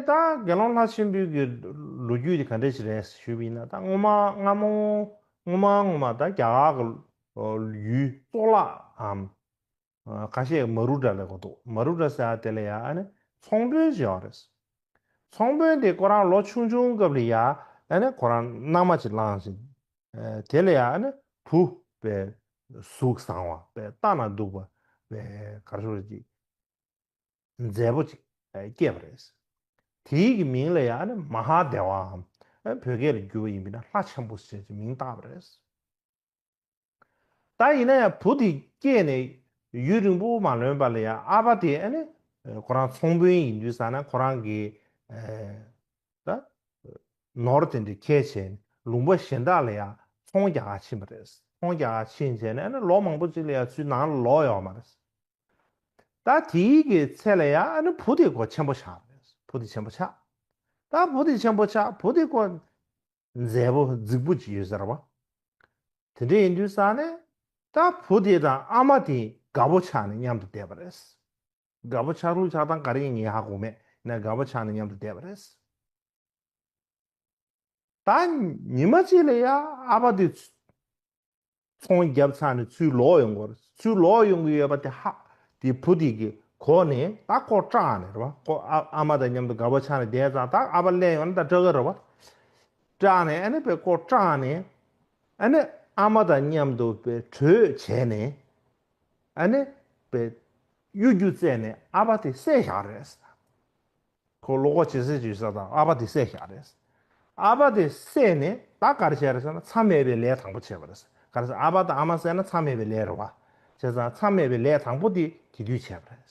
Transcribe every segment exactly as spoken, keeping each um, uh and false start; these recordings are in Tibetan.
ད་དགེ་སློང་ལྷ་ཆེན་པོའི་གི་ལོ་རྒྱུས་དེ་ག་འདྲ་ཞིག་རེད་ཞུས་པ་ཡིན་ན། ད་སྔོན་མ་སྔ་མོ་སྔོན་མ་སྔོན་མ་ད་རྒྱ་གར་གི་ཡུལ་གཙུག་ལག་གམ། ཁ་ཤས་མ་རུ་ཏྲ་ལབ་གོ་འདུག་མ་རུ་ཏྲ་ཟེར་ཡ་དེ་ལ་ཡ་ཨ་ནི་ཚོང་དཔོན་ཅིག་ཡོད་རེད། ཚོང་དཔོན་དེ་ཁོ་རང་ལོ་ཆུང་ཆུང་སྐབས་ལ་ཡ་ཨ་ནི་ཁོ་རང་མནའ་མ་ཅིག་བླངས་ཤིང་། དེ་ལ་ཡ་ཨ་ནི་བུ་དཔེ་གཟུགས་བཟང་བ་དཔེ་ལྟ་ན་སྡུག་པ་དཔེ་ག་རེ་ཞུ་དགོས་རེད། མཛེས་པོ་ཅིག་སྐྱེས་པ་རེད། དེའི་གི་མིང་ལ་ཡ་ཨ་ནི་མ་ཧཱ་དེ་བའམ། བོད་སྐད་ལ་བསྒྱུར་བ་ཡིན་པ་ན་ལྷ་ཆེན་པོ་ཞེས་མིང་བཏགས་པ་རེད། ད་ཡིན་ན་ཡང་བུ་དེ་སྐྱེས་ནས་ཡུན་རིང་པོ་མ་ལོན་པ་ལ་ཡང་ཨ་ཕ་དེ་ཨ་ནི་ཁོ་རང་ཚོང་དཔོན་ཡིན་དུས་ཙ་ན་ཁོ་རང་གི་ད་ནོར་དེ་འདྲ་ཁྱེར་བྱས་ནས་ལུང་པ་གཞན་དག་ལ་ཡང་ཚོང་རྒྱག་ག་ཕྱིན་པ་རེད། ཚོང་རྒྱག་ག་ཕྱིན་བྱས་ནས་ཨ་ནི་ལོ་མང་པོ་ཅིག་ལ་ཡང་ཚུར་ནང་ལ་ལོག་ཡོད་མ་རེད། ད་དེའི་གི་ཚེ་ལ་ཡང་ཨ་ནི་བུ་དེ་ཁོ་ཆེན་པོ་ཆགས་པ་རེད། བུ་དེ་ཆེན་པོ་ཆགས། ད་བུ་དེ་ཆེན་པོ་ཆགས། བུ་དེ་ཁོ་མཛེས་པོ་རྫིག་པོ་ཅིག་ཡོད་ཟེར་བ། དེ་འདྲ་ཡིན་དུས་ཙ་ནས་ད་བུ་དེ་དང་ཨ་མ་དེ་དགའ་པོ་ཆགས་ནས་མཉམ་དུ་བསྡད་པ་རེད། དགའ་པོ་ཆགས་ལུགས་ཆགས་སྟངས་ག་རེ་ཡིན་ངས་ཧ་གོ་མེད་ན། དགའ་པོ་ཆགས་ནས་མཉམ་དུ་བསྡད་པ་རེད། ད་ཉི་མ་གཅིག་ལ་ཡ་ཨ་ཕ་དེ་ཚོང་བརྒྱབ་ཚར་ནས་ཚུར་ལོག་ཡོང་གི་ཡོད་རེད། ཚུར་ལོག་ཡོང་གི་ཡོད་པ་དེ་ཧ་དེ་བུ་དེ་གི་གོ་ནས་ད་ཁོ་སྐྲག་ནས་རེད་བ། ཁོ་ཨ་ཨ་མ་དང་མཉམ་དུ་དགའ་པོ་ཆགས་ནས་བསྡད་ཙང་། ད་ཨ་ཕ་སླེབས་ཡོང་ན་ད་སྐྲག་གི་རེད་བ། སྐྲག་ནས་ཨ་ནི་དཔེ་ཁོ་སྐྲག་ནས་ཨ་ནི་ཨ་མ་དང་མཉམ་དུ་དཔེ་གྲོས་བྱས་ནས་ཨ་ནི་དཔེ་གཡོ་སྒྱུ་བཙལ་ནས་ཨ་ཕ་དེ་བསད་བཞག་རེད། ཁོ་བློ་ཁོག་ཇེ་གསལ་ཇེ་གསལ་དང་ཨ་ཕ་དེ་བསད་བཞག་རེད། ཨ་ཕ་དེ་བསད་ནས་ད་ག་རེ་བྱས་རེད་ཟེར་ན། མཚམས་མེད་པའི་ལས་དང་པོ་བྱས་པ་རེད། ག་རེ་ཟེར། ཨ་ཕ་དང་ཨ་མ་བསད་ན་མཚམས་མེད་པའི་ལས་རེད་བ། བྱས་ཙང་མཚམས་མེད་པའི་ལས་དང་པོ་དེ་དེ་དུས་བྱས་པ་རེད།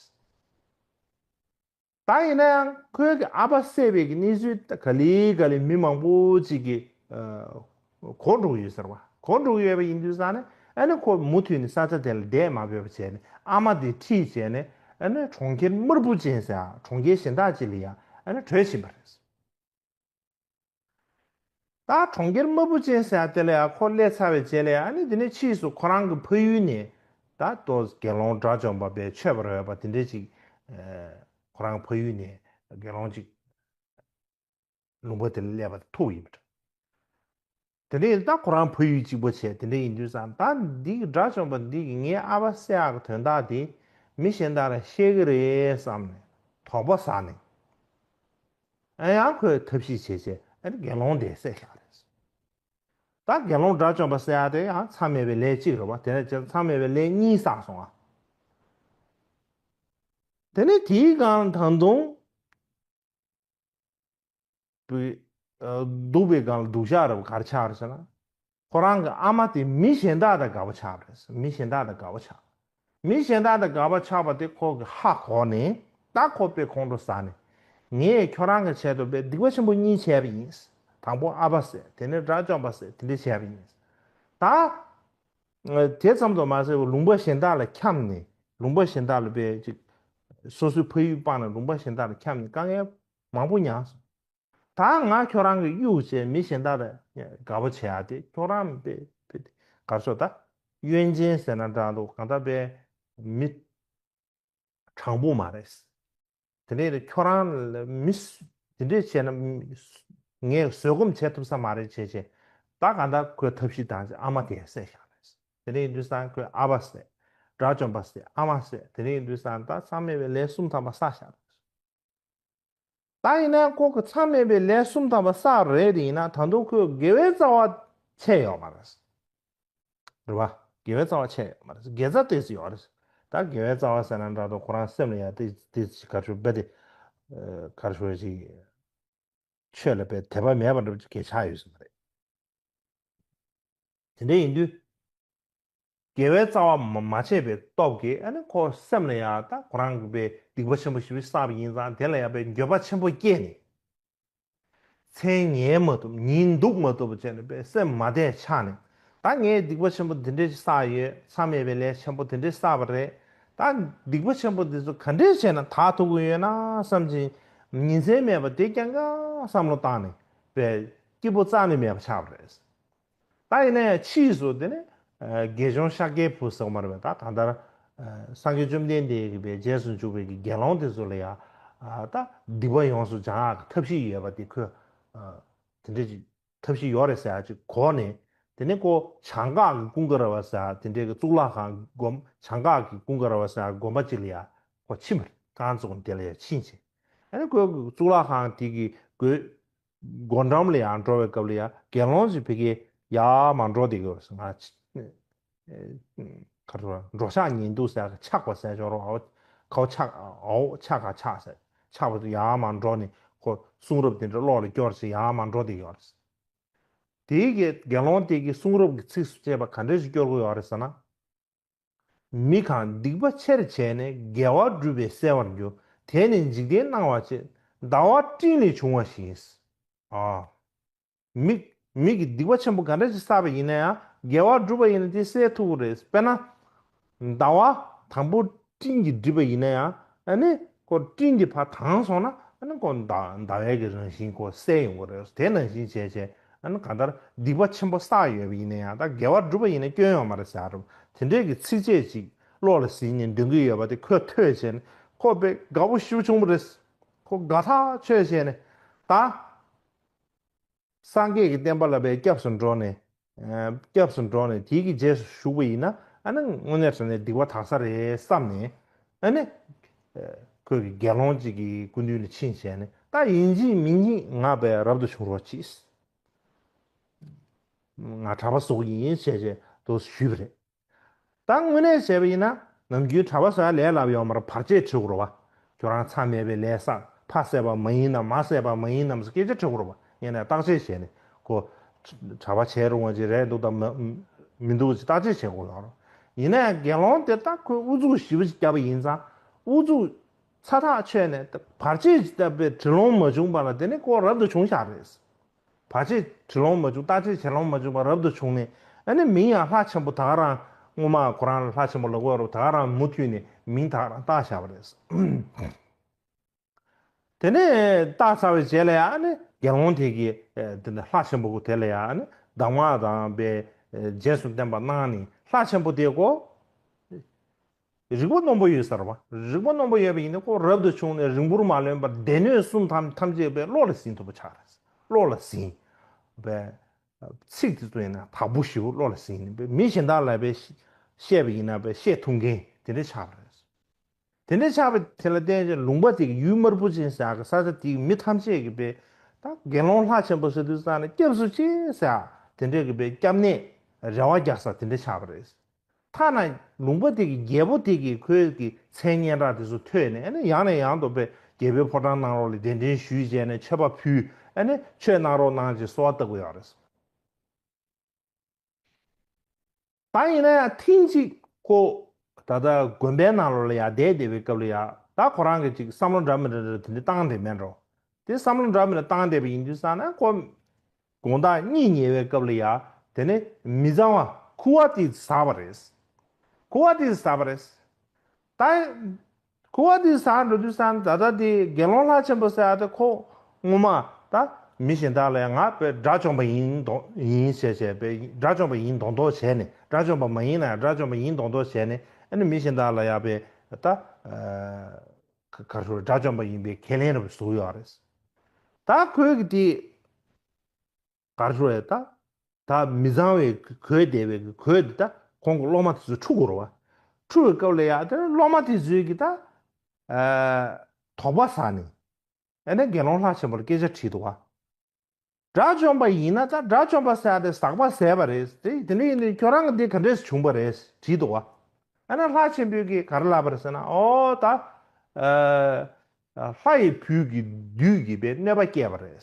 ད་ཡིན་ན་ཡང་ཁོས་ཀྱི་ཨ་ཕ་བསད་པའི་གི་གནས་ཚུལ་ད་ག་ལེ་ག་ལེ་མི་མང་པོ་ཅིག་གིས་གོ་འགྲོ་གི་ཡོད་ཟེར་བ། གོ་འགྲོ་གི་ཡོད་པ་ཡིན་དུས་ཙང་ནས་ཨ་ནི་ཁོ་མུ་མཐུད་ནས་ས་ཆ་དེ་ལ་བསྡད་མ་ཕོད་པ་བྱས་ནས་ཨ་མ་དེ་ཁྲིད་བྱས་ནས་ཨ་ནི་གྲོང་ཁྱེར་དམར་པོ་ཅན་ཟེར་ཡ་གྲོང་ཁྱེར་གཞན་དག་ཅིག་ལ་ཡ་ཨ་ནི་བྲོས་ཕྱིན་པ་རེད། ད་གྲོང་ཁྱེར་དམར་པོ་ཅན་ཟེར་ཡ་དེ་ལ་ཡ་ཁོ་སླེབས་ཚར་བའི་རྗེས་ལ་ཡ་ཨ་ནི་དེ་ནས་ཕྱིས་སུ་ཁོ་རང་གི་ཕ་ཡུལ་ནས་ད་ལྟོ་དགེ་སློང་དགྲ་བཅོམ་པ་དཔེ་མཆོད་པར་འོས་པ་དེ་འདྲས་ཅིག་ཁོ་རང་ཕ་ཡུལ་ནས་དགེ་སློང་ཅིག་ལུང་པ་དེ་ལ་སླེབས་པ་ཐུག་ཡིན་པ་འདྲ། དེ་ནས་ད་ཁོ་རང་ཕ་ཡུལ་གཅིག་པོ་བྱས་དེ་འདྲ་ཡིན་དུས་ཙང་ད་འདི་གི་དགྲ་བཅོམ་པ་འདི་གིས་ངའི་ཨ་ཕ་བསད་ཡག་གི་དོན་དག་དེ་མི་གཞན་དག་ལ་བཤད་གི་རེད་བསམ་ནས་དོགས་པ་ཟ་ནས། ཨ་ཡང་ཁོས་ཐབས་ཤེས་བྱས་བྱས་ཨ་ནི་དགེ་སློང་དེ་བསད་བཞག་རེད། ད་དགེ་སློང་དགྲ་བཅོམ་པ་ཟེར་ཡ་དེ་ཡང་མཚམས་མེད་པའི་ལས་གཅིག་རེད་བ། དེ་ནས་བྱས་མཚམས་མེད་པའི་ལས་གཉིས་བསགས་སོང་ང་། དེ་ནས་དེའི་སྒང་ད་དུང་སྡུག་པའི་སྒང་ལ་སྡུག་ཅག་རེད་བ། ག་རེ་ཆགས་རེད་ཟེར་ན། ཁོ་རང་གི་ཨ་མ་དེ་མི་གཞན་དག་དང་དགའ་པོ་ཆགས་པ་རེད། མི་གཞན་དག་དང་དགའ་པོ་ཆགས། མི་གཞན་དག་དང་དགའ་པོ་ཆགས་པ་དེ་ཁོ་གི་ཧ་གོ་ནས་ད་ཁོ་དཔེ་ཁོང་ཁྲོ་ཟ་ནས། ངས་ཁྱོད་རང་གི་ཆེད་དུ་དཔེ་སྡིག་པ་ཆེན་པོ་གཉིས་བྱས་པ་ཡིན། དང་པོ་ཨ་ཕ་བསད། དེ་ནས་དགྲ་བཅོམ་པ་བསད། དེ་འདྲས་བྱས་པ་ཡིན། ད་དེ་ཙམ་དུ་མ་ཟད་པར་ལུང་པ་གཞན་དག་ལ་འཁྱམས་ནས། ལུང་པ་གཞན་དག་ལ་དཔེ་ཅིག་སོ་སོའི་ཕ་ཡུལ་སྤངས་ནས་ལུང་པ་གཞན་དག་ལ་འཁྱམས་ནས་དཀའ་ངལ་མང་པོ་མྱངས་སོང་། ད་ང་ཁྱོད་རང་གི་གཡུག་བྱས་མི་གཞན་དག་ལ་དགའ་པོ་བྱེད་ཡ་དེ་ཁྱོད་རང་དཔེ་དཔེ་ག་རེ་ཟེར། ད་གཡོན་ཅན་ཟེར་ན་འདྲ་འདུག་གང་ལྟར་དཔེ་མི་དྲང་པོ་མ་རེད། དེ་འདྲས་ཁྱོད་རང་ལ་མི་སུ་དེ་འདྲས་བྱས་ན་མི་སུ་ངས་བཟོད་སྒོམ་བྱེད་ཐུབ་ས་མ་རེད་བྱས་བྱས། ད་གང་ལྟར་ཁོས་ཐབས་ཤེས་བཏང་བྱས་ཨ་མ་དེ་བསད་བཞག་རེད། དེ་འདྲས་ཡིན་དུས་ཙང་ཁོས་ཨ་ཕ་བསད། དགྲ་བཅོམ་པ་བསད། ཨ་མ་བསད། དེ་འདྲས་ཡིན་དུས་ཙང་ད་མཚམས་མེད་པའི་ལས་གསུམ་ཐམ་པ་བསགས་བཞག་རེད། ད་ཡིན་ན་ཁོ་གི་མཚམས་མེད་པའི་ལས་གསུམ་ཐམ་པ་བསགས་རེད་དེ། ཡིན་ན་ད་དུང་ཁོས་དགེ་བའི་རྩ་བ་ཆད་ཡོད་མ་རེད། རེད་བ། དགེ་བའི་རྩ་བ་ཆད་ཡོད་མ་རེད། དགེ་རྩ་ཏོག་ཙམ་ཡོད་རེད། ད་དགེ་བའི་རྩ་བ་ཟེར་ན་འདྲ་འདུག་ཁོ་རང་སེམས་ལ་ཡ་དེ་དེ་ག་རེ་ཞུ་དཔེ་དེ་ག་རེ་ཞུ་ཅིག་ཆོས་ལ་དཔེ་དད་པ་མེད་པ་འདྲ་པོ་ཅིག་གས་ཆགས་ཡོད་ས་མ་རེད། དེ་འདྲ་ཡིན་དུས། དགེ་བའི་རྩ་བ་མ་མ་ཆད་པའི་སྟོབས་ཀྱིས་ཨ་ནི་ཁོ་སེམས་ལ་ཡང་ད་ཁོ་རང་གི་དཔེ་སྡིག་པ་ཆེན་པོ་ཞེ་པོ་བསགས་པ་ཡིན་ཙང་། དེ་ལ་ཡང་དཔེ་འགྱོད་པ་ཆེན་པོ་སྐྱེས་ནས། མཚན་ཉལ་མ་ཐུབ། ཉིན་འདུག་མ་ཐུབ་པ་བྱས་ནས་དཔེ་སེམས་མ་བདེ་ཆགས་ནས། ད་ངས་སྡིག་པ་ཆེན་པོ་འདི་འདྲས་ཅིག་བསགས་ཡོད། མཚམས་མེད་པའི་ལས་ཆེན་པོ་འདི་འདྲས་བསགས་པ་རེད། ད་སྡིག་པ་ཆེན་པོ་འདི་ཚོ་ག་འདྲས་བྱས་ན་དག་ཐུབ་ཀྱི་ཡོད་ན་བསམ་གྱིན། ཉིན་མཚན་མེད་པ་དེ་རྐྱང་རྐྱང་བསམ་བློ་བཏང་ནས་དཔེ་སྐྱིད་པོ་རྩ་ནས་མེད་པ་ཆགས་པ་རེད། ད་ཡིན་ན་ཡང་ཕྱིས་སུ་དེ་ནི་དགེ་སྦྱོང་ཤཱཀྱའི་བུ་ཟེར་བ་མ་རེད་པས། ད་གང་ལྟར་སངས་རྒྱས་བཅོམ་ལྡན་འདས་ཀྱི་དཔེ་རྗེས་སུ་འཇུག་པའི་གི་དགེ་སློང་དེ་ཚོ་ལ་ཡང་ ཨ་ད་སྡིག་པ་ཡོངས་སུ་སྦྱང་ཡག་གི་ཐབས་ཤེས་ཡོད་པ་དེ་ཁོས་ཨ་དེ་འདྲ་ཅིག་ཐབས་ཤེས་ཡོད་རེད་ཟེར་ཡག་ཅིག་གོ་ནས། དེ་ནས་ཁོ་བྱང་འགག་གི་ཀུན་དགའ་ར་བ་ཟེར་ཡག་དེ་འདྲའི་གི་གཙུག་ལག་ཁང་སྒོམ་བྱང་འགག་གི་ཀུན་དགའ་ར་བ་ཟེར་ཡག་དགོན་པ་ཅིག་ལ་ཡ་ཁོ་ཕྱིན་པ་རེད། རྐང་བཙུགས་ནས་དེ་ལ་ཡ་ཕྱིན་བྱས། ཨ་ནི་ཁོས་གཙུག་ལག་ཁང་དེ་གི་སྒོའི་སྒོ་འགྲམ་ལ་ཡང་འགྲོ་བའི་སྐབས་ལ་ཡ་དགེ་སློང་ཅིག་ཕ་གིར་ཡར་མར་འགྲོ་བསྡད་ཀྱི་ཡོད་ཟེར། ང་ཨེ་ཨེ་ག་རེ་ཟེར། འགྲོ་འཆག་ཉལ་འདུག་ཟེར་ཡག་ཆགས་པ་ཟེར་ཞོར་འོ་ཁའོ་ཆགས་འོ་ཆགས་ག་ཆགས་ཟེར། ཆགས་པ་དེ་ཡར་མར་འགྲོ་ནས་ཁོ་གསུང་རབ་དེ་འདྲ་བློ་ལ་སྐྱོར་བྱས་ཡར་མར་འགྲོ་བསྡད་ཀྱི་ཡོད་རེད། དེའི་གི་དགེ་སློང་དེ་གི་གསུང་རབ་ཀྱི་ཚིགས་སུ་བཅད་པ་ག་འདྲ་ཞིག་སྐྱོར་གྱི་ཡོད་རེད་ཟེར་ན། མི་གང་སྡིག་པ་ཆེར་བྱས་ནས་དགེ་བ་བསྒྲུབས་པས་གསལ་བར་འགྱུར། དེ་ནི་འཇིག་རྟེན་སྣང་བ་ཅན། ཟླ་བ་སྤྲིན་ལས་བྱུང་བ་བཞིན། ཨ། མི་མི་གིས་སྡིག་པ་ཆེན་པོ་ག་འདྲ་ཞིག་བསགས་པ་ཡིན་ན་ཡང་དགེ་བ་བསྒྲུབས་པ་ཡིན་ན་དེ་གསལ་ཐུབ་ཀྱི་རེད། དཔེར་ན། ཟླ་བ་དང་པོ་སྤྲིན་གྱིས་བསྒྲིབས་པ་ཡིན་ན་ཡང་ཨ་ནི་ཁོ་སྤྲིན་གྱི་ཕར་དྭངས་སོང་ན་ཨ་ནི་ཁོ་ཟླ་ཟླ་བའི་གི་རང་བཞིན་ཁོ་གསལ་ཡོང་གི་རེད། དེ་ནང་བཞིན་བྱས་བྱས་ཨ་ནི་གང་ལྟར་སྡིག་པ་ཆེན་པོ་བསགས་ཡོད་པ་ཡིན་ན་ཡང་ད་དགེ་བ་བསྒྲུབས་པ་ཡིན་ན་སྐྱོན་ཡོད་མ་རེད་ཟེར་རབས་དེ་འདྲའི་གི་ཚིགས་བཅད་ཅིག་བློ་ལ་ཟིན་ནས་འདོན་གི་ཡོད་པ་དེ་ཁོས་ཐོས་བྱས་ནས་ཁོ་དཔེ་དགའ་པོ་ཞེ་པོ་བྱུང་བ་རེད། ཁོ་དགའ་ཐག་ཆོད་བྱས་ནས་ད། སངས་རྒྱས་ཀྱི་བསྟན་པ་ལ་བའི་སྐྱབས་སུ་འགྲོ་ནས། ཨ་སྐྱབས་སུ་འགྲོ་ནས་དེའི་གི་རྗེས་སུ་ཞུགས་པ་ཡིན་ན་ཨ་ནི་དངོས་གནས་དྲང་གནས་སྡིག་པ་དག་ས་རེད་བསམ་ནས་ཨ་ནི། ཨ་ཁོས་གི་དགེ་སློང་གཅིག་གི་སྐུ་མདུན་ལ་ཕྱིན་བྱས་ནས་ད་ཡིན་གཅིག་མིན་གཉིས་ང་བས་རབ་ཏུ་བྱུང་རོགས་གྱིས། ང་གྲྭ་པ་བཟོ་གི་ཡིན་ཞེས་བྱས་དུ་ཞུས་པ་རེད། ད་དངོས་གནས་བྱས་པ་ཡིན་ན་ནམ་རྒྱུན་གྲྭ་པ་ཟེར་ལས་སླ་པོ་ཡོད་མ་རེད། བར་ཆད་བྱེད་དགོས་རེད་བ། ཁྱོད་རང་མཚམས་མེད་པའི་ལས་བསགས་ཕ་བསད་པ་མ་ཡིན་ནམ་མ་བསད་པ་མ་ཡིན་ནམ་ཟེར་སྐད་ཆ་དྲི་དགོས་རེད་བ། ངས་ནས་བརྟག་དཔྱད་བྱས་ནས་ཁོ་གྲྭ་པ་བྱས་རུང་བ་ཅིག་རེད་འདུག་དང་མ་མི་འདུག་ཅིག་བརྟག་དཔྱད་བྱེད་དགོས་ཡོད་རེད། ཡིན་ན་ཡང་དགེ་སློང་དེ་ད་ཁོས་ཨུ་ཚུགས་ཞེ་པོ་ཅིག་བརྒྱབ་པ་ཡིན་ཙང་ཨུ་ཚུགས་ཚ་ཐག་ཆོད་ནས་བར་ཆད་ཅིག་བཏབ་པའི་དྲི་ལོང་མ་བྱུང་བ་ལ་དེ་ནི་ཁོ་རབ་ཏུ་བྱུང་ཤག་རེད། བར་ཆད་དྲི་ལོང་མ་བྱུང་བརྟག་དཔྱད་བྱེད་ལོང་མ་བྱུང་བར་རབ་ཏུ་བྱུང་ནས་ཨ་ནི་མིང་ཡང་ལྷ་ཆེན་པོ་ད་ག་རང་སྔོན་མ་ཁོ་རང་ལ་ལྷ་ཆེན་པོ་ལབ་ཀྱི་ཡོད་རེད། ད་ག་རང་མུ་མཐུད་ནས་མིང་ད་ག་རང་བཏགས་བཞག་པ་རེད། དེ་ནས་བཏགས་ཚར་བའི་རྗེས་ལ་ཡང་ཨ་ནི་དགེ་སློང་དེ་གིས་ཨེ་དེ་ནས་ལྷ་ཆེན་པོ་དེ་ལ་ཡང་ཨ་ནི་གདམས་ངག་དང་པའི་ཨེ་རྗེས་སུ་བསྟན་པ་གནང་ནས་ལྷ་ཆེན་པོ་དེ་ཁོ། རིག་པ་རྣོན་པོ་ཡོད་ས་རེད་བ། རིག་པ་རྣོན་པོ་ཡོད་པ་ཡིན་ན་ཁོ་རབ་ཏུ་བྱུང་ནས་རིང་པོར་མ་ལོན་པར་སྡེ་སྣོད་གསུམ་ཐམས་ཐམས་ཅད་པའི་བློ་ལ་ཟིན་ཐུབ་པ་ཆགས་རེད། བློ་ལ་ཟིན། པའི་ཚིག་དེ་ཚོ་ཡིན་ན་དག་པོ་ཞེ་པོ་བློ་ལ་ཟིན་ནས་པའི་མི་གཞན་དག་ལ་པའི་བཤད་པ་ཡིན་ན་པའི་བཤད་ཐུབ་མཁན་དེ་འདྲ་ཆགས་པ་རེད། དེ་འདྲ་ཆགས་པ་དེ་ལ་བརྟེན་ཅིང་ལུང་པ་དེ་གི་ཡུལ་དམར་པོ་ཅན་ཟེར་གི་ས་ཆ་དེ་གི་མི་ཐམས་ཅད་ཀྱིས་པའི་ད་དགེ་སློང་ལྷ་ཆེན་པོ་ཟེར་དུས་ཙང་ནས་སྐྱབས་སུ་མཆི་ཟེར་དེ་འདྲ་གི་པའི་སྐྱབས་གནས་རེ་བ་རྒྱག་ས་དེ་འདྲ་ཆགས་པ་རེད། ཐ་ན་ལུང་པ་དེ་གི་རྒྱལ་པོ་དེ་གིས་ཁོའི་གི་མཚན་སྙན་གྲགས་དེ་ཚོ་ཐོས་ནས་ཨ་ནི་ཡང་ནས་ཡང་དུ་པའི་རྒྱལ་པོའི་ཕོ་བྲང་ནང་ལོགས་ལ་གདན་འདྲེན་ཞུས་བྱས་ནས་མཆོད་པ་ཕུལ། ཨ་ནི་ཆོས་གནང་རོགས་གནང་ཅེས་གསོལ་བ་བཏབ་ཀྱི་ཡོད་རེད། ད་ཡིན་ན་ཡང་ཐེངས་གཅིག་ཁོ་ད་ལྟ་དགོན་པའི་ནང་ལོགས་ལ་ཡང་བསྡད་བསྡད་པའི་སྐབས་ལ་ཡང་ད་ཁོ་རང་གི་ཅིག་བསམ་བློ་འདྲ་མི་འདྲ་འདྲ་དེ་འདྲ་བཏང་བསྡད་མེད་འགྲོ། དེ་བསམ་བློ་འདྲ་མི་འདྲ་བཏང་བསྡད་པ་ཡིན་དུས་ཙང་ན་ཁོ་དགོང་དག་གཉིད་ཉལ་བའི་སྐབས་ལ་ཡ་དེ་ནས་མི་གཙང་བ་ཁུ་བ་ཏིག་ཟགས་པ་རེད། ཁུ་བ་ཏིག་ཟགས་པ་རེད། ད་ཁུ་བ་ཏིག་ཟགས་འགྲོ་དུས་ཙང་ད་ལྟ་དེ་དགེ་སློང་ལྷ་ཆེན་པོ་ཟེར་ཡ་དེ་ཁོ་སྔོན་མ་ད་མི་གཞན་དག་ལ་ཡང་ང་དཔེ་དགྲ་བཅོམ་པ་ཡིན་མདོག་ཡིན་ཞེས་བྱས་པའི་དགྲ་བཅོམ་པ་ཡིན་མདོག་མདོག་བྱས་ནས་དགྲ་བཅོམ་པ་མ་ཡིན་ན་ཡང་དགྲ་བཅོམ་པ་ཡིན་མདོག་མདོག་བྱས་ནས་ཨ་ནི་མི་གཞན་དག་ལ་ཡང་དཔེ་ད་ག་རེ་ཞུ་དགྲ་བཅོམ་པ་ཡིན་པའི་ཁས་ལེན་རབ་བཟོ་ཡོད་རེད། ད་ཁོས་གི་དེ། ག་རེ་ཞུ་རེད་ད། ད་མི་གཙང་བའི་གོས་བསྡད་པའི་གོས་འདི་ད་ཁོང་གི་སློབ་མ་དེ་ཚོས་འཁྲུ་དགོས་རེད་བ། འཁྲུ་བའི་སྐབས་ལ་ཡ་དེ་སློབ་མ་དེ་ཚོས་ཀྱི་ད། ཨ་དོགས་པ་ཟ་ནས། ཨ་ནི་དགེ་སློང་ལྷ་ཆེན་པོར་སྐད་ཆ་དྲིས་འདུག་བ། དགྲ་བཅོམ་པ་ཡིན་ན་ད་དགྲ་བཅོམ་པ་ཟེར་ཡ་དེ་ཟག་པ་ཟད་པ་རེད་དེ་དེ་འདྲ་ཡིན་དུས་ཁྱོད་རང་གི་འདི་ག་འདྲས་བྱུང་བ་རེད་དྲིས་འདུག་བ། ཨ་ནི་ལྷ་ཆེན་པོས་ཀྱིས་ག་རེ་ལབ་པ་རེད་ཟེར་ན་ཨོ་ད། ཨ་ལྷ་ཡི་བུ་གི་བདུད་ཀྱིས་པའི་གནོད་པ་བསྐྱལ་བ་རེད།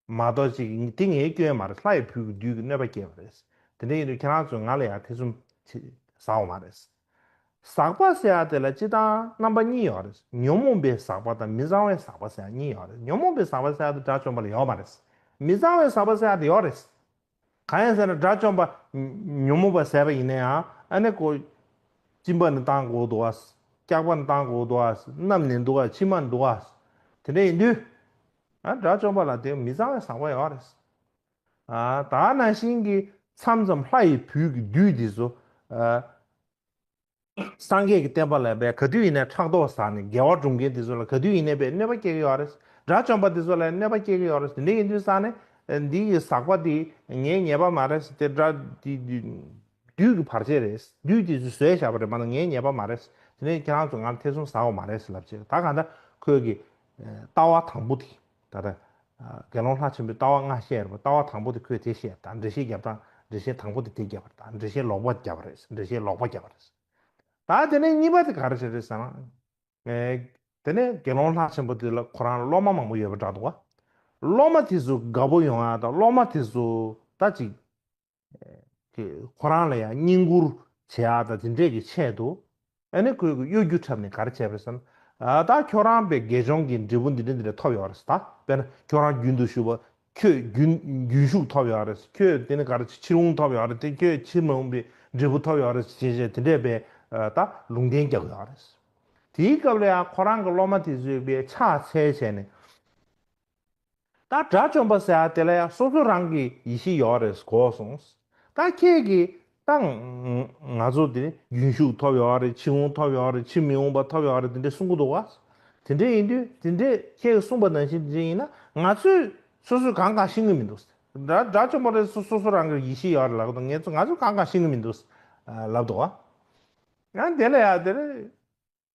མ་གཏོགས་ཅིག་དེ་ངའི་སྐྱོན་མ་རེད། ལྷ་ཡི་བུ་གི་བདུད་ཀྱིས་གནོད་པ་བསྐྱལ་བ་རེད། དེ་འདྲ་ཡིན་དུས་ཁྱེད་རང་ཚོས་ང་ལ་ཡང་ཐེ་ཚོམ་ཅིག་ཟ་འོང་མ་རེད། ཟག་པ་ཟེར་ཡ་དེ་ལ་སྤྱིར་བཏང་རྣམ་པ་གཉིས་ཡོད་རེད། ཉོན་མོངས་པའི་ཟག་པ་དང་མི་གཙང་བའི་ཟག་པ་ཟེར་ཡ་གཉིས་ཡོད་རེད། ཉོན་མོངས་པའི་ཟག་པ་ཟེར་ཡ་དེ་དགྲ་བཅོམ་པ་ལ་ཡོད་མ་རེད། མི་གཙང་བའི་ཟག་པ་ཟེར་ཡ་དེ་ཡོད་རེད། གང་ཡིན་ཟེར་ན་དགྲ་བཅོམ་པ་ཉོན་མོངས་པ་ཟད་པ་ཡིན་ན་ཡང་ཨ་ནི་ཁོ་གཅིན་པ་ནི་བཏང་དགོས་འདུག་ཨ། སྐྱག་པ་ནི་བཏང་དགོས་འདུག་ཨ། སྣབས་ནི་འདུག་ཨ། མཆིལ་མ་ནི་འདུག་ཨ། དེ་འདྲ་ཡིན་དུས། ཨ་དགྲ་བཅོམ་པ་ལ་དེ་མི་གཙང་བའི་ཟག་པ་ཡོད་རེད། ཨ་ད་ནང་བཞིན་གྱི་མཚམས་མཚམས་ལྷ་ཡི་བུ་གི་བདུད་དེ་ཚོ་ཨ་ སངས་རྒྱས་ཀྱི་བསྟན་པ་ལ་བས་ག་དུས་ཡིན་ནའི་ཕྲག་དོག་ཟ་ནས་དགེ་བ་སྒྲུབ་མཁན་དེ་ཚོ་ལ་ག་དུས་ཡིན་ནའི་བས་གནོད་པ་སྐྱེལ་གྱི་ཡོད་རེད། དགྲ་བཅོམ་པ་དེ་ཚོ་ལ་གནོད་པ་སྐྱེལ་གྱི་ཡོད་རེད། དེ་འདྲ་ཡིན་དུས་ཙང་ནས་འདི་ཡི་ཟག་པ་དེ་ངའི་ཉེས་པ་མ་རེད། དེ་དགྲ་དེ་བདུད་ཀྱི་བར་ཆད་རེད། བདུད་དེ་ཚོས་བཟོས་བཞག་པ་རེད་མ་གཏོགས་ངའི་ཉེས་པ་མ་རེད། དེ་ནས་ཁྱེད་རང་ཚོ་ང་ལ་ཐེ་ཚོམ་ཟ་བ་མ་རེད་ལབ་བྱས། ད་གང་ལྟར་ཁོས་ཀྱི་ལྟ་བ་དང་པོ་དེ་ད་ལྟ་དགེ་སློང་ལྷ་ཆེན་པོའི་ལྟ་བ་ལྔ་བཤད་རེད་པ། ལྟ་བ་དང་པོ་དེ་ཁོས་དེ་བཤད། ད་འགྲེལ་བཤད་རྒྱབ་སྟངས། འགྲེལ་བཤད་དང་པོ་དེ་དེ་རྒྱབ་པ་རེད། ད་འགྲེལ་བཤད་ལོག་པ་རྒྱབ་པ་རེད། འགྲེལ་བཤད་ལོག་པ་རྒྱབ་པ་རེད། ད་དེ་ནས་གཉིས་པ་དེ་ག་རེ་བྱས་རེད་ཟེར་ན། ཨེ། དེ་ནས་དགེ་སློང་ལྷ་ཆེན་པོ་དེ་ལ་ཁོ་རང་ལ་སློབ་མ་མང་པོ་ཡོད་པ་འདྲ་འདུག་བ། སློབ་མ་དེ་ཚོ་དགའ་པོ་ཡོང་ཡ་དང་། སློབ་མ་དེ་ཚོ་ད་ཅིག་ཁོ་རང་ལ་ཡང་བསྙེན་བཀུར་བྱེད་ཡག་དང་དེ་འདྲས་ཀྱི་ཆེད་དུ། ཨ་ནི་ཁོས་གཡོ་སྒྱུ་འཁྲབ་ནས་ག་རེ་བྱས་པ་རེད་ཟེར་ན། ཨ། ད་ཁྱོད་རང་པའི་དགེ་སྦྱོང་གི་འབྲས་བུ་འདི་འདྲ་འདི་འདྲ་ཐོབ་ཡོད་རེད་ད། དཔེར་ན་ཁྱོད་རང་རྒྱུན་དུ་ཞུགས་པ། ཁྱོད་རྒྱུན་རྒྱུན་ཞུགས་ཐོབ་ཡོད་རེད། ཁྱོད་དེ་ནི་ག་རེ་ཕྱིར་འོང་ཐོབ་ཡོད་རེད། དེ་ཁྱོད་ཕྱིར་མི་འོང་པའི་འབྲས་བུ་ཐོབ་ཡོད་རེད་ཅེས་བྱས་དེ་འདྲས་པའི། ཨ། ད་ལུང་བསྟན་རྒྱག་ཡོད་རེད། དེའི་སྐབས་ལ་ཡང་ཁོ་རང་གི་སློབ་མ་དེ་ཚོས་པའི་ཕྱག་འཚལ་བྱས་ནས། ད་དགྲ་བཅོམ་པ་ཟེར་ཡ་དེ་ལ་ཡང་སོ་སོ་རང་གི་ཡེ་ཤེས་ཡོད་རེད་གོ་སོང་། ད་ཁྱེད་ཀྱིས་ད་ང་ཚོ་དེ་རྒྱུན་ཞུགས་ཐོབ་ཡོད་རེད། ཕྱིར་འོང་ཐོབ་ཡོད་རེད། ཕྱིར་མི་འོང་པ་ཐོབ་ཡོད་རེད། དེ་འདྲས་གསུང་གི་འདུག་བ། དེ་འདྲས་ཡིན་དུས་དེ་འདྲས་ཁྱེད་ཀྱིས་གསུངས་པ་ནང་བཞིན་དེ་འདྲས་ཡིན་ན་ང་ཚོས་སོ་སོས་གང་གང་ཤེས་ཀྱི་མི་འདུག་དགྲ་དགྲ་བཅོམ་པ་ལ་སོ་སོ་སོ་རང་གི་ཡེ་ཤེས་ཡོད་རེད་ལབ་དང་། ངས་ཚོ་ང་ཚོས་གང་གང་ཤེས་ཀྱི་མི་འདུག་ལབ་འདུག་བ། ཡང་དེ་ལ་ཡང་དེ་རེད།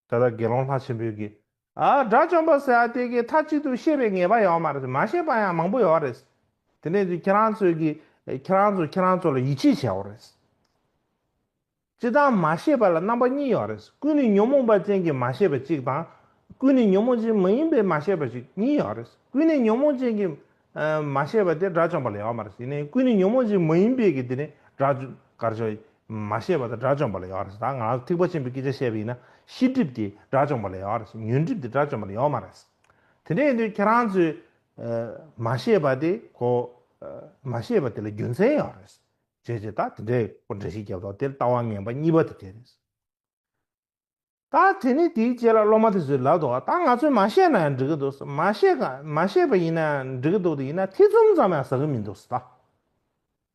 ད་ལྟ་དགེ་སློང་ལྷ་ཆེན་པོས་ཀྱིས། ཨ། དགྲ་བཅོམ་པ་ཟེར་ཡ་དེ་གིས་མཐའ་གཅིག་ཏུ་ཤེས་པའི་ངེས་པ་ཡོད་མ་རེད། མ་ཤེས་པ་ཡང་མང་པོ་ཡོད་རེད། དེ་ནས་ཁྱེད་རང་ཚོས་ཀྱིས་ཁྱེད་རང་ཚོ་ཁྱེད་རང་ཚོ་ལ་ཡིད་ཆེས་བྱས་པ་རེད། སྤྱིར་བཏང་མ་ཤེས་པ་ལ་རྣམ་པ་གཉིས་ཡོད་རེད། ཀུན་ནས་ཉོན་མོངས་པ་ཅན་གྱི་མ་ཤེས་པ་གཅིག་དང་། ཀུན་ནས་ཉོན་མོངས་ཅན་མ་ཡིན་པའི་མ་ཤེས་པ་ཅིག་གཉིས་ཡོད་རེད། ཀུན་ནས་ཉོན་མོངས་ཅན་གྱི་ཨ། མ་ཤེས་པ་དེ་དགྲ་བཅོམ་པ་ལ་ཡོད་མ་རེད། ཡིན་ནའི་ཀུན་ནས་ཉོན་མོངས་ཅན་མ་ཡིན་པའི་གི་དེ་ནི་དགྲ་བཅོམ་ག་རེ་ཟེར། མ་ཤེས་པ་དང་དགྲ་བཅོམ་པ་ལ་ཡོད་རེད། ད་ང་ཐེག་པ་ཆེན་པོའི་སྐད་ཆ་བཤད་པ་ཡིན་ན། ཤེས་སྒྲིབ་དེ་དགྲ་བཅོམ་པ་ལ་ཡོད་རེད། ཉོན་སྒྲིབ་དེ་དགྲ་བཅོམ་པ་ལ་ཡོད་མ་རེད། དེ་འདྲ་ཡིན་དུས་ཁྱེད་རང་ཚོས་ཨ། མ་ཤེས་པ་དེ་གོ་ཨ། མ་ཤེས་པ་དེ་ལ་རྒྱུ་མཚན་ཡོད་རེད། བྱས་བྱས་ད་དེ་འདྲའི་འགྲེལ་བཤད་རྒྱབ་དོགས་དེ་ལྟ་བ་ངན་པ་གཉིས་པ་དེ་དེ་རེད། ད་དེ་ནི་དེའི་རྗེས་ལ་སློབ་མ་དེ་ཚོས་ལབ་འདུག་ད་ང་ཚོས་མ་བཤད་ན་ཡང་འགྲིག་གི་འདུག་མ་བཤད་ག་མ་བཤད་པ་ཡིན་ན་ཡང་འགྲིག་གི་འདུག་དེ་ཡིན་ན་ཐེ་ཚོམ་ཙམ་ཡང་ཟ་གི་མི་འདུག་ད།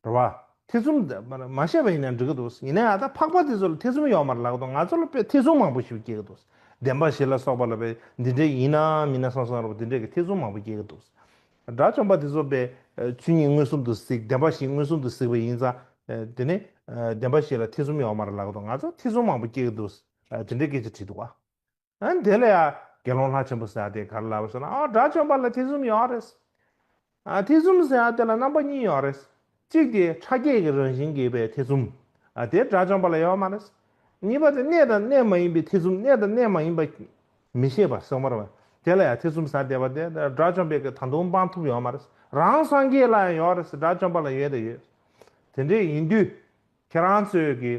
རེད་བ། ཐེ་ཚོམ་མ་བཤད་པ་ཡིན་ན་འགྲིག་གི་འདུག་ཡིན་ན་ཡང་ད་འཕགས་པ་དེ་ཚོ་ལ་ཐེ་ཚོམ་ཡོད་མ་རེད་ལབ་འདུག་ང་ཚོ་ལ་དཔེ་ཐེ་ཚོམ་མང་པོ་ཞིག་སྐྱེ་གི་འདུག་བདེན་པ་བཞི་ལ་སོགས་པ་ལ་དཔེ་འདི་འདྲ་ཡིན་ན་མིན་ན་བསམ་བསམ་རེད་བ། འདི་འདྲ་གི་ཐེ་ཚོམ་མང་པོ་སྐྱེ་གི་འདུག་དགྲ་བཅོམ་པ་དེ་ཚོ་དཔེ་ཆོས་ཉིད་མངོན་སུམ་དུ་གཟིགས། བདེན་པ་བཞི་མངོན་སུམ་དུ་གཟིགས་པ་ཡིན་ཙང་། དེ་ནི་བདེན་པ་བཞི་ལ་ཐེ་ཚོམ་ཡོད་མ་རེད་ལབ་འདུག་ང་ཚོ་ཐེ་ཚོམ་མང་པོ་སྐྱེ་གི་འདུག་དེ་འདྲའི་སྐད་ཆ་དྲིས་འདུག་བ། ཨ། དེ་ལ་ཡང་དགེ་སློང་ལྷ་ཆེན་པོ་ཟེར་ཡ་དེ་ག་རེ་ལབ་ཟེར་ན། ཨ། དགྲ་བཅོམ་པ་ལ་ཐེ་ཚོམ་ཡོད་རེད། ཨ། ཐེ་ཚོམ་ཟེར་ཡ་དེ་ལ་རྣམ་པ་གཉིས་ཡོད་རེད། གཅིག་དེ་ཕྲ་རྒྱས་ཀྱི་རང་བཞིན་གྱིས་པའི་ཐེ་ཚོམ། ཨ། དེ་དགྲ་བཅོམ་པ་ལ་ཡོད་མ་རེད། གཉིས་པ་དེ་གནས་དང་གནས་མ་ཡིན་པའི་ཐེ་ཚོམ། གནས་དང་གནས་མ་ཡིན་པ་མི་ཤེས་པ་སོགས་མ་རེད་བ། དེ་ལ་ཡང་ཐེ་ཚོམ་ཟ་བསྡད་པ་དེ་དགྲ་བཅོམ་པས་ཀྱི་ད་དུང་སྤང་ཐུབ་ཡོད་མ་རེད། རང་སངས་རྒྱས་ལ་ཡང་ཡོད་རེད། དགྲ་བཅོམ་པ་ལ་ཡོད་དང་ཡོད། དེ་འདྲས་ཡིན་དུས་ཁྱེད་རང་ཚོས་ཀྱི།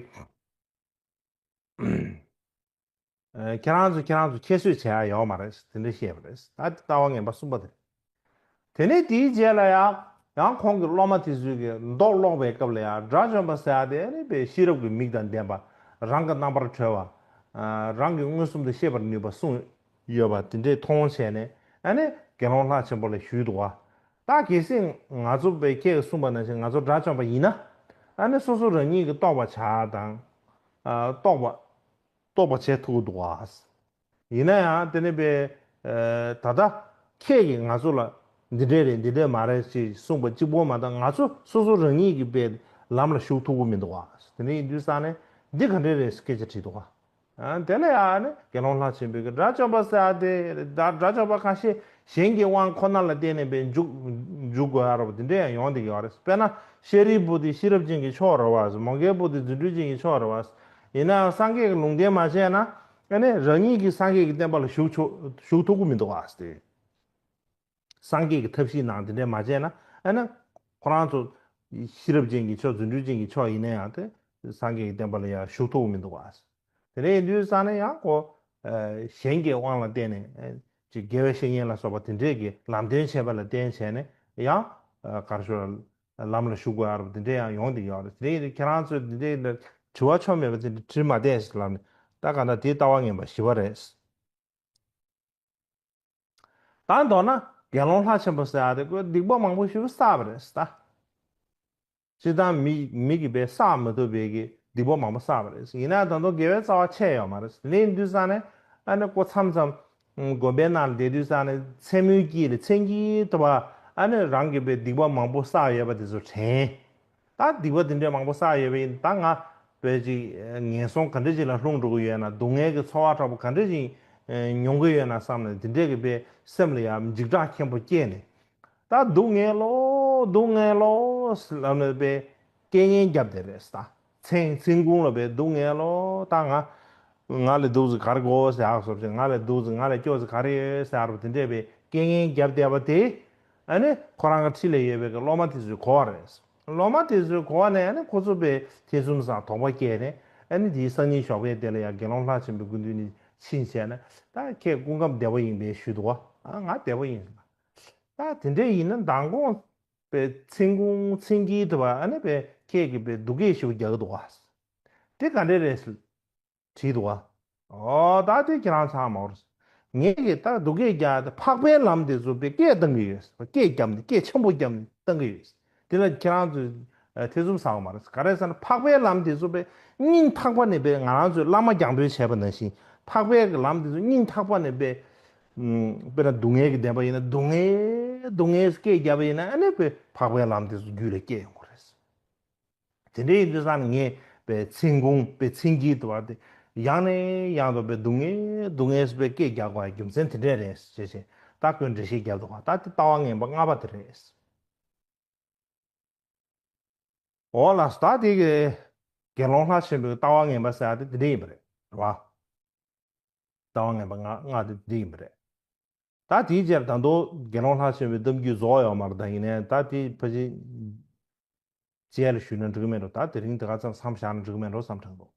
ཨ། ཁྱེད་རང་ཚོ་ཁྱེད་རང་ཚོ་ཁྱད་གསོད་བྱེད་ཡ་ཡོད་མ་རེད། དེ་འདྲ་བཤད་པ་རེད། ད་ལྟ་བ་ངན་པ་གསུམ་པ་དེ་རེད། དེ་ནས་དེའི་རྗེས་ལ་ཡང་ཡང་ཁོང་གི་སློབ་མ་དེ་ཚོས་ཀྱི་མདོ་ཀློག་པའི་སྐབས་ལ་ཡང་དགྲ་བཅོམ་པ་ཟེར་ཡ་དེ་ནི་དཔེ་ཤེས་རབ་ཀྱི་མིག་དང་ལྡན་པ། རང་གི་རྣམ་པར་གྲོལ་བ། ཨ། རང་གིས་མངོན་སུམ་དུ་ཤེས་པར་ནུས་པ་གསུངས་ཡོད་པ་དེ་འདྲས་མཐོང་བྱས་ནས། ཨ་ནི་དགེ་སློང་ལྷ་ཆེན་པོ་ལ་ཞུས་འདུག་བ། ད་གལ་སྲིད་ང་ཚོ་དཔེ་ཁྱེད་ཀྱིས་གསུངས་པ་ནང་བཞིན་ང་ཚོ་དགྲ་བཅོམ་པ་ཡིན་ན། ཨ་ནི་སོ་སོ་རང་ཉིད་ཀྱིས་རྟོགས་པ་བྱ་དང་། ཨ། རྟོགས་པ། རྟོགས་པ་བྱེད་ཐུབ་ཀྱི་འདུག་བ། ཡིན་ན་ཡང་དེ་ནི་དཔེ། ཨ། ད་ལྟ་ཁྱེད་ཀྱིས་ང་ཚོ་ལ་འདི་འདྲས་རེད། འདི་འདྲས་མ་རེད་ཅེས་གསུངས་པ་གཅིག་པོ་མ་གཏོགས། ང་ཚོ་སོ་སོ་རང་ཉིད་ཀྱིས་དཔེ་ལམ་ལ་ཞུགས་ཐུབ་ཀྱི་མི་འདུག་བ། དེ་འདྲ་ཡིན་དུས་ཙང་ནས་འདི་ག་འདྲས་རེད་སྐད་ཆ་དྲིས་འདུག་བ། ཨ། དེ་ལ་ཡང་ནི་དགེ་སློང་ལྷ་ཆེན་པོས་ཀྱི་དགྲ་བཅོམ་པ་ཟེར་ཡ་དེ། དགྲ་བཅོམ་པ་ཁ་ཤས་གཞན་གྱི་དབང་ཁོ་ན་ལ་བརྟེན་ནས་དཔེ་འཇུག་འཇུག་དགོས་ཡ་རོ། དེ་འདྲས་ཡང་ཡོང་བསྡད་ཀྱི་ཡོད་རེད། དཔེར་ན་ཤཱ་རིའི་བུ་དེ་ཤེས་རབ་ཅན་གྱི་མཆོག་རེད་བ། མོའུ་འགལ་བུ་དེ་རྫུ་འཕྲུལ་ཅན་གྱི་མཆོག་རེད་བ། ཡིན་ནའང་སངས་རྒྱས་ཀྱི་ལུང་བསྟན་མ་བྱས་ན། ཨ་ནི་རང་ཉིད་ཀྱིས་སངས་རྒྱས་ཀྱི་བསྟན་པ་ལ་ཞུགས་ཆོག་ཞུགས་ཐུབ་ཀྱི་མི་འདུག་ཨ། སངས་རྒྱས་ཀྱི་ཐབས་ཤེས་ནང་དེ་འདྲས་མ་བྱས་ན། ཨ་ནི་ཁོ་རང་ཚོ་ཤེས་རབ་ཅན་གྱི་མཆོག་རྫུ་འཕྲུལ་ཅན་གྱི་མཆོག་ཡིན་ན་ཡང་དེ་སངས་རྒྱས་ཀྱི་བསྟན་པ་ལ་ཡང་ཞུགས་ཐུབ་ཀྱི་མི་འདུག་ཨ། དེ་འདྲ་ཡིན་དུས་ཙང་ནས་ཡང་ཁོ། ཨ། གཞན་གྱི་དབང་ལ་བརྟེན་ནས། ཨ། ཅིག་དགེ་བའི་བཤེས་གཉེན་ལ་སོགས་པ་དེ་འདྲས་ཀྱི་ལམ་སྟོན་བྱས་པ་ལ་བརྟེན་བྱས་ནས་ཡང་། ཨ། ག་རེ་ཞུ། ལམ་ལ་ཞུགས་དགོས་ཡ་རེད། དེ་འདྲས་ཡང་ཡོང་བསྡད་ཡོད་རེད། དེ་འདྲས་ཡིན་དུས་ཁྱེད་རང་ཚོས་དེ་འདྲས་དྲི་བ་ཆོ་མེད་པ་དེ་འདྲས་དྲིས་མ་བསྡད་ཟེར་ལབ་ནས། ད་ག་ད་དེའི་ལྟ་བ་ངན་པ་བཞི་པ་རེད། ད་མདོར་ན་དགེ་སློང་ལྷ་ཆེན་པོ་ཟེར་ཡ་དེ་ཁོས་སྡིག་པ་མང་པོ་ཞིག་བསགས་པ་རེད་ད། སྤྱིར་བཏང་མི་མི་གིས་དཔེ་བསགས་མ་ཐུབ་པའི་གི་ སྡིག་པ་མང་པོ་བསགས་པ་རེད། ཡིན་ན་ད་དུང་དགེ་བའི་རྩ་བ་ཆད་ཡོད་མ་རེད། དེ་ཡིན་དུས་ཙང་ནས་ཨ་ནི་ཁོ་མཚམས་མཚམས་དགོན་པའི་ནང་ལ་བསྡད་དུས་ཙང་ནས་མཚན་མོའི་དཀྱིལ་ལ་མཚན་དཀྱིལ་དུ་བ་ཨ་ནི་རང་གི་པའི་སྡིག་པ་མང་པོ་བསགས་ཡོད་པ་དེ་ཚོ་དྲན། ད་སྡིག་པ་དེ་འདྲས་མང་པོ་བསགས་ཡོད་པ་ཡིན། ད་ང་བས་ཅིག་ངན་སོང་ག་འདྲ་ཅིག་ལ་ལྷུང་འགྲོ་གི་ཡོད་ན། སྡུག་བསྔལ་གྱི་ཚོར་བ་དྲག་པོ་ག་འདྲ་ཅིག་མྱོང་གི་ཡོད་ན་བསམ་ནས། དེ་འདྲས་ཀྱི་པའི་སེམས་ལ་ཡང་འཇིགས་སྐྲག་ཆེན་པོ་སྐྱེས་ནས། ད་སྡུག་བསྔལ་ལོ། སྡུག་བསྔལ་ལོ་ལབ་ནས་པའི་སྐད་ངན་བརྒྱབ་བསྡད་རེད་ད། མཚན་མཚན་གུང་ལ་པའི་སྡུག་བསྔལ་ལོ། ད་ང་ང་ལས་སྡུག་ཙམ་ག་རེ་དགོས་ཟེར་ཡག་སོབ་ཅིག་ང་ལས་སྡུག་ཙམ་ང་ལས་སྐྱོ་ཙམ་ག་རེ་ཡོད་ཟེར་ཡག་རུ་དེ་འདྲས་པའི་སྐད་ངན་བརྒྱབ་བསྡད་པ་དེ། ཨ་ནི་ཁོ་རང་གི་འཁྲིས་ལ་ཡོད་པའི་གི་སློབ་མ་དེ་ཚོས་གོ་བ་རེད། སློབ་མ་དེ་ཚོས་གོ་བ་ནས་ཨ་ནི་ཁོ་ཚོ་པའི་ཐེ་ཚོམ་ཟ་དོགས་པ་སྐྱེས་ནས། ཨ་ནི་དེའི་སང་ཉིན་ཞོགས་པའི་དེ་ལ་ཡང་དགེ་སློང་ལྷ་ཆེན་པོའི་སྐུ་མདུན་ནས་ཕྱིན་བྱས་ནས། ད་ཁྱེད་སྐུ་ཁམས་བདེ་པོ་ཡིན་པས་ཞུས་འདུག་བ། ཨ་ང་བདེ་པོ་ཡིན། ད་དེ་འདྲས་ཡིན་ན་མདང་དགོང་པའི་མཚན་གུང་མཚན་དཀྱིལ་དུ་བ་ཨ་ནི་པའི་ཁྱེད་ཀྱིས་པའི་སྡུག་སྐད་ཞིག་རྒྱག་གི་འདུག་བ། དེ་ག་འདྲས་རེད་ཟེར་དྲིས་འདུག་བ། ཨོ་ད་དེ་ཁྱེད་རང་ཚང་མ་འོར། ངས་ཀྱིས་ད་སྡུག་སྐད་རྒྱག་དེ་འཕགས་པའི་ལམ་དེ་ཚོ་པའི་སྐད་བཏང་གི་ཡོད། སྐད་བརྒྱབ་ནས་སྐད་ཆེན་པོ་བརྒྱབ་ནས་བཏང་གི་ཡོད། དེ་ལ་ཁྱེད་རང་ཚོས་ཨ་ཐེ་ཚོམ་ཟ་བ་མ་རེད། ག་རེ་ཟེར་ན་འཕགས་པའི་ལམ་དེ་ཚོ་པའི་སྙིང་ཐག་པ་ནས་པའི་ང་རང་ཚོས་བླ་མ་རྒྱང་འབོད་བྱས་པ་ནང་བཞིན། འཕགས་པའི་ལམ་དེ་ཚོ་སྙིང་ཐག་པ་ནས་པའི་ཨུམ། དཔེར་ན་སྡུག་བསྔལ་གྱི་བདེན་པ་ཡིན་ན། སྡུག་བསྔལ་སྡུག་བསྔལ་སྐད་བརྒྱབ་པ་ཡིན་ན། ཨ་ནི་པའི་འཕགས་པའི་ལམ་དེ་ཚོ་རྒྱུད་ལ་སྐྱེ་ཡོང་གི་རེད། དེ་འདྲ་ཡིན་དུས་ཙང་ནས་ངས་པའི་མཚན་གུང་པའི་མཚན་དཀྱིལ་དུ་བ་དེ་ཡང་ནས་ཡང་དུ་པའི་སྡུག་བསྔལ་སྡུག་བསྔལ་པའི་སྐད་རྒྱག་དགོས་པའི་རྒྱུ་མཚན་དེ་འདྲས་རེད་ཞེས་བྱས། ད་ཁོས་འགྲེལ་བཤད་རྒྱབ་འདུག་བ། ད་དེ་ལྟ་བ་ངན་པ་ལྔ་པ་དེ་རེད། འོ་ལགས་སོ། ད་དེ་གི་དགེ་སློང་ལྷ་ཆེན་པོའི་ལྟ་བ་ངན་པ་ཟེར་ཡ་དེ་དེ་འདྲ་ཡིན་པ་རེད། རེད་བ། ལྟ་བ་ངན་པ་ལྔ་ལྔ་དེ་དེ་ཡིན་པ་རེད། ད་དེའི་རྗེས་ད་དུང་དགེ་སློང་ལྷ་ཆེན་པོའི་གཏམ་རྒྱུད་རྫོགས་ཡོད་མ་རེད། ད་ཡིན་ནའི་ད་དེ་ཕལ་ཆེར་རྗེས་ལ་ཞུས་ན་འགྲིག་གི་མེད་འགྲོ། ད་དེ་རིང་དེ་ག་ཙམ་མཚམས་བཞག་ན་འགྲིག་གི་མེད་འགྲོ་བསམ་དྲན་འདུག